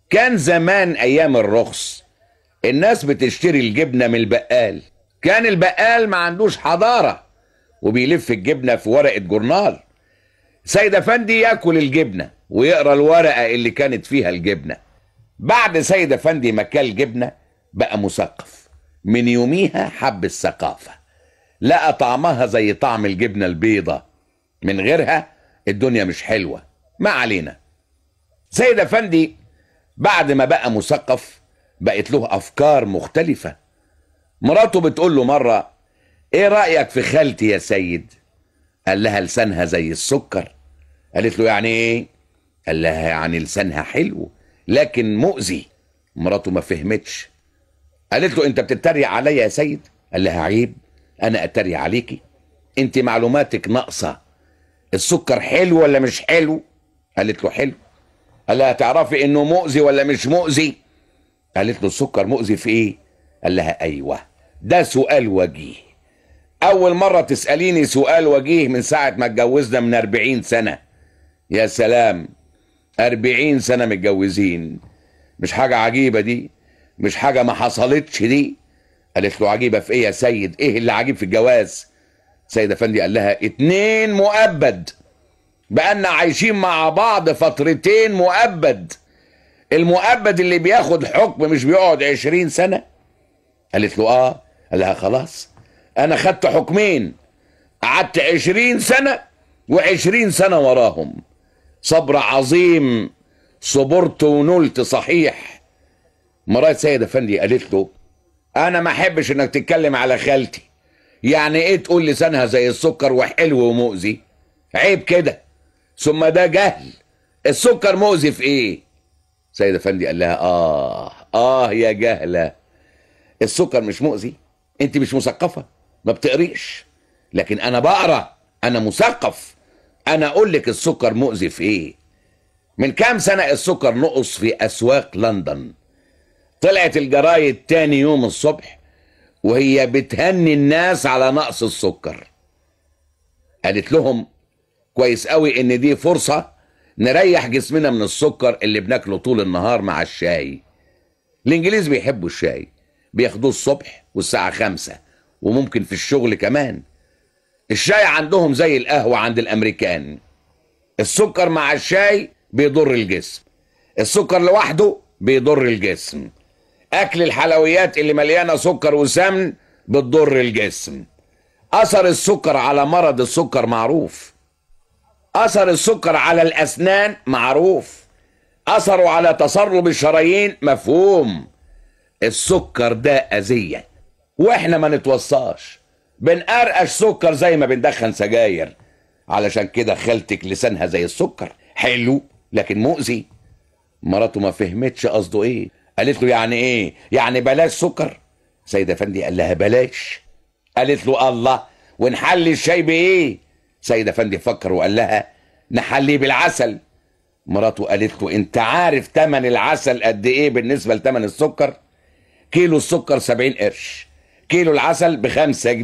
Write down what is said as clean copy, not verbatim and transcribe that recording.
كان زمان ايام الرخص الناس بتشتري الجبنة من البقال. كان البقال ما عندوش حضارة وبيلف الجبنة في ورقة جورنال. سيد افندي ياكل الجبنة ويقرا الورقة اللي كانت فيها الجبنة. بعد سيد افندي ما كل جبنه بقى مثقف. من يوميها حب الثقافة، لقى طعمها زي طعم الجبنة البيضة، من غيرها الدنيا مش حلوة. ما علينا. سيد افندي بعد ما بقى مثقف بقت له افكار مختلفة. مراته بتقول له مرة: ايه رايك في خالتي يا سيد؟ قال لها: لسانها زي السكر. قالت له: يعني ايه؟ قال لها: يعني لسانها حلو لكن مؤذي. مراته ما فهمتش. قالت له: انت بتتريق عليا يا سيد؟ قال لها: عيب، انا اتريق عليكي؟ انت معلوماتك ناقصه. السكر حلو ولا مش حلو؟ قالت له: حلو. قال لها: تعرفي انه مؤذي ولا مش مؤذي؟ قالت له: السكر مؤذي في ايه؟ قال لها: ايوه، ده سؤال وجيه. اول مرة تساليني سؤال وجيه من ساعة ما اتجوزنا من 40 سنة. يا سلام، 40 سنة متجوزين، مش حاجة عجيبة دي؟ مش حاجة ما حصلتش دي؟ قالت له: عجيبة في ايه يا سيد؟ ايه اللي عجيب في الجواز؟ سيد افندي قال لها: 2 مؤبد، بقالنا عايشين مع بعض فترتين مؤبد. المؤبد اللي بياخد حكم مش بيقعد 20 سنة. قالت له: اه. قال لها: خلاص، انا خدت حكمين، قعدت 20 سنة و20 سنة وراهم. صبر عظيم، صبرت ونلت صحيح. مرات سيد افندي قالت له: انا ما احبش انك تتكلم على خالتي. يعني ايه تقول لسانها زي السكر وحلو ومؤذي؟ عيب كده، ثم ده جهل. السكر مؤذي في ايه؟ سيد افندي قال لها: اه يا جهله، السكر مش مؤذي، انت مش مثقفة، ما بتقريش، لكن انا بقرا، انا مثقف، انا اقول لك السكر مؤذي في ايه. من كام سنة السكر نقص في اسواق لندن. طلعت الجرايد تاني يوم الصبح وهي بتهني الناس على نقص السكر. قالت لهم: كويس قوي ان دي فرصة نريح جسمنا من السكر اللي بناكله طول النهار مع الشاي. الانجليز بيحبوا الشاي، بياخدوه الصبح والساعة 5، وممكن في الشغل كمان. الشاي عندهم زي القهوة عند الامريكان. السكر مع الشاي بيضر الجسم، السكر لوحده بيضر الجسم، اكل الحلويات اللي مليانة سكر وسمن بتضر الجسم. اثر السكر على مرض السكر معروف، اثر السكر على الاسنان معروف، اثره على تسرب الشرايين مفهوم. السكر ده اذيه، واحنا ما نتوصاش، بنقرقش سكر زي ما بندخن سجاير. علشان كده خالتك لسانها زي السكر، حلو لكن مؤذي. مراته ما فهمتش قصده ايه. قالت له: يعني ايه؟ يعني بلاش سكر؟ سيد افندي قال لها: بلاش. قالت له: الله، ونحلي الشاي بايه؟ سيد افندي فكر وقال لها: نحليه بالعسل. مراته قالت له: انت عارف تمن العسل قد ايه بالنسبة لتمن السكر؟ كيلو السكر 70 قرش، كيلو العسل ب5 جنيه.